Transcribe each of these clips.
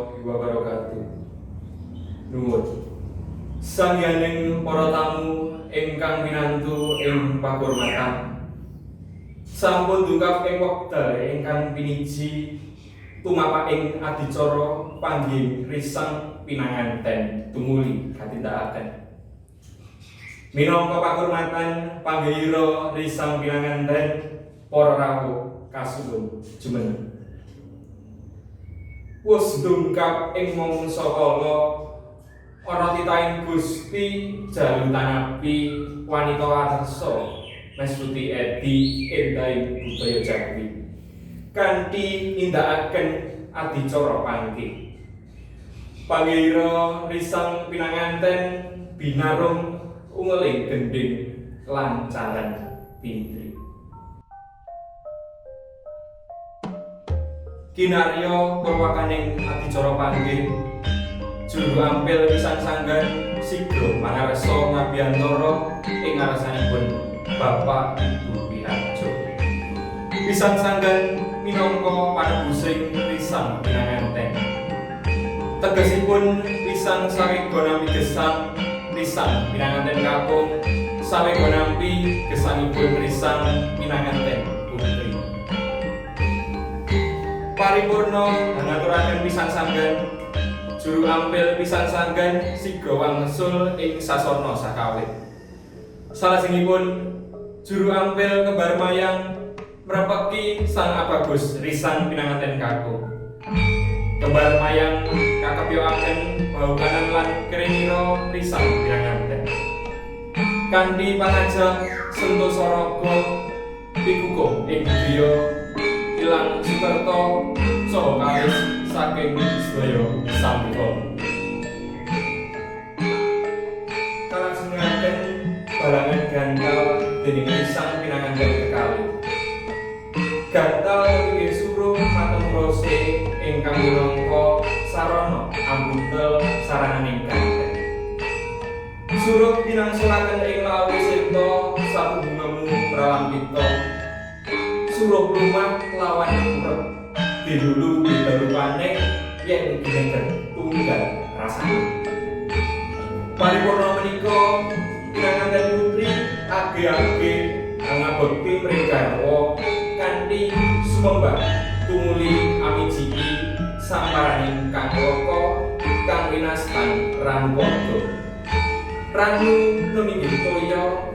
Warahmatullahi wabarakatuh. Nuwun. Sangyaning para tamu ingkang winantu ing pakurmatan. Sampun dungkap ing wekdal ingkang piniji tumapak ing adicara panggih risang pinanganten tumuli katindakaken. Minangka pakurmatan panggihira risang pinanganten para rawuh kasuwun jumeneng. Wus dungkap ing mangsa kala ana titahing Gusti jalu tanapi wanita arsa Mestuti Edi endahing budaya Jawi kanthi nindakaken adicara panggih. Panggihira risang pinanganten binarung ungeling gendhing lancaran pindri. Kinarya purwakaning adicara panggih juru ampil pisan sanggan sigra mangarsa ngabiyantara ing ngarsanipun Bapak Ibu Wiharjo. Pisan sanggan minangka panebusing risang pinanganten. Tegesipun pisang sawega nampi gesang risang pinanganten kakung sawega nampi gesangipun risang pinanganten putri. Paripurna hangaturaken pisan sanggan juru ampil pisan sanggan sigra wangsul ing sasana sakawit. Salajengipun juru ampil kembar mayang mrepeki sang abagus risang pinanganten kakung. Kembar mayang kakepyokaken bau kanan lan krinira risang pinanganten. Kanthi pangajap sentosa raga pikukuh ing griya ilang sukerta saha kalis saking sedaya sambiha. Kalajengaken balangan gantal dening risang pinanganten kekalih. Gantal inggih suruh mateng rose ingkang minangka sarana ambuntel sarananing ganten. Suruh pinangsulaken ing lawe seta satu bungemu pralampita. Suruh lumah lawan kurep dilulu beda rupane yen gineger tunggal rasane. Paripurna menika pinanganten putri age-age ngabekti mring garwa kanthi sumembah tumuli amijiki samparaning kang raka kang winastan Ranupada. Ranu neminggih toya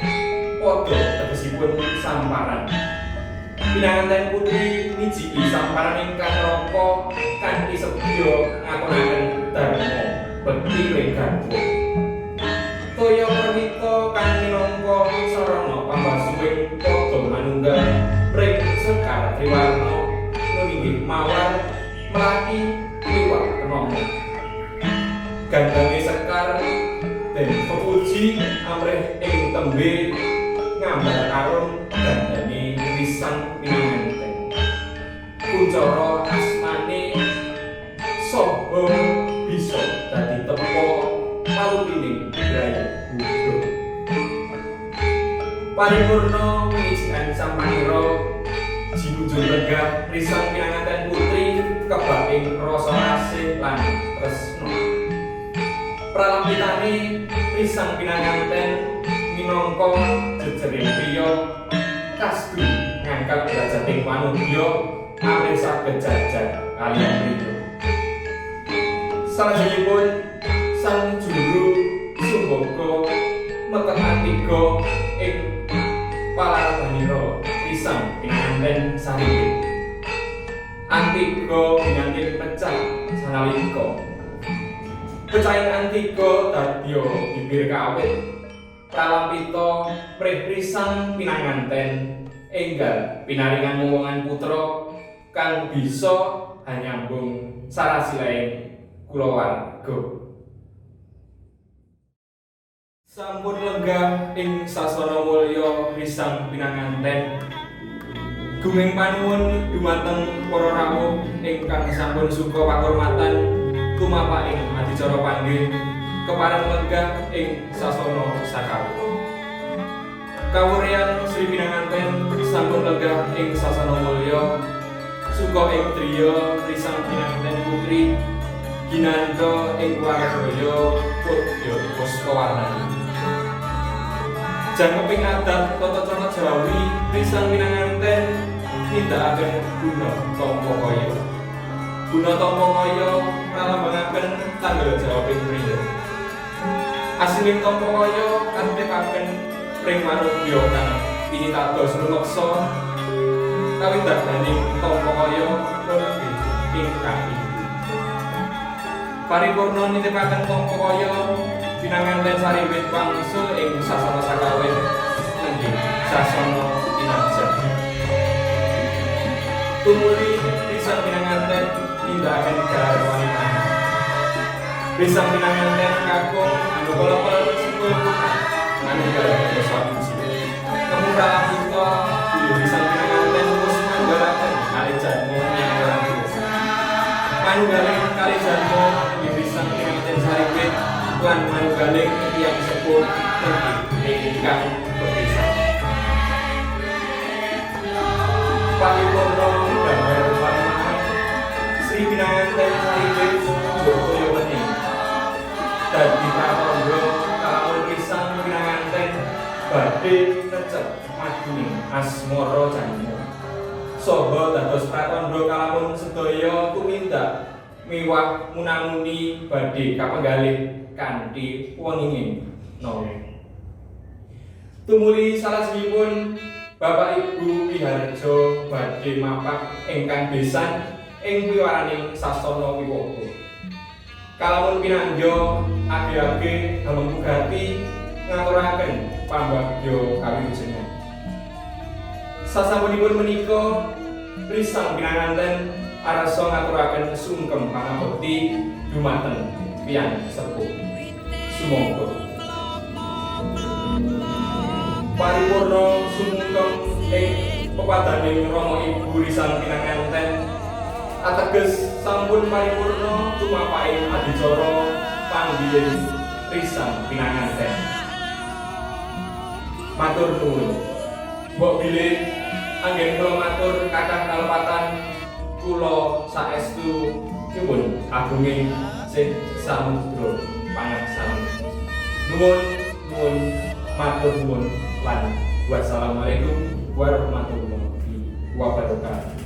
padha tegesipun samparan. Pinanganten putri mijiki samparaning kang raka kanthi sedya ngakonaken dharma bekti mring garwa. Toya perwita kang minangka sarana pambasuhing padha manunggal mring sekar triwarna neminggih mawar melati liwat kenanga. Gandange sekar den pepuji amrih ing tembe ngambar arum gandane risang pinanganten. Kuncara asmane saha bisa dadi tepa palupining graya Buddha. Paripurna wijian sampanira jinujung lenggah risang pinanganten putri kebak ing rasa asih lan tresna. Pralampitane risang pinanganten minangka jejering priya kasdu ngangkat derajat manudya amrih saged jajar kaliyan priya. Salajengipun sang juru sumbaga metek antiga ing palarabanira risang pinanganten saringgit. Antiga binantin pecah sanalika. Pecahing antiga dadya bibir kawit. Pralampita mrih risang pinanganten enggal pinaringan wewongan putra kang bisa hanyambung sarasilaing kulawarga. Sampun lenggah ing sasana mulya risang pinanganten. Gumeng panuwun dumateng para rawuh ingkang sampun suka pakurmatan tumapak ing adicara panggih kepareng lenggah ing sasana sakawit. Kawuryan Sri Pinanganten sampun lenggah ing sasana mulya, suka ing driya risang pinanganten putri. Ginandra ing warnadaya put ya puspawarnani. Jangkeping adat tata cara Jawi, risang pinanganten nindakaken guna tampa kaya. Guna tampa kaya ngalambangaken tanggel jawabing priya. Asining tampa kaya katitipaken pring manudya kang pinitados rumeksa kawidadaning tampa kaya lebih ingkang inti. Paripurna nitipaken tampa kaya pinanganten sariwit wangsul ing sasana sakawin nenggih sasana pinajan. Tumuli risang pinanganten nindakaken garwani. Risang pinanganten kakung anukala sepuluh putra manunggal dasa wiji. Kemurah putra bilih risang pinanganten wus manggalaken kalih janma menyang orang tuwa. Manunggaling kalih janma inggih risang pinanganten sariwit lan manunggaling tiyang sepuh nenggih ingkang bepisan. Paripurna dhahar panimahan Sri pinanganten sariwit Jogja wening. Dadi pratandha kalamun risang pinanganten badhe necep maduning asmara janma. Saha dados pratandha kalamun sedaya tumindak miwah munamuni badhe kapenggalih kanthi wenginging nawa. Tumuli salajengipun Bapak Ibu Wiharjo badhe mapak ingkang besan ing piwaraning sasana wiwaha. Kalamun pinangga age-age hamengku gati ngaturaken pambagya kawilujengan. Sasampunipun menika risang pinanganten arsa ngaturaken sungkem pangabekti dumateng tiyang sepuh. Sumangga. Paripurna sumungkem ing pepadaning Rama Ibu risang pinanganten ateges sampun paripurna tumapaing adicara panggiling risang pinanganten. Matur nuwun. Mbok bilih anggen kula matur kathah kalepatan, kula saestu nyuwun agunging sih samudra pangaksaman. Nuwun nuwun, matur nuwun lan wassalamualaikum warahmatullahi wabarakatuh.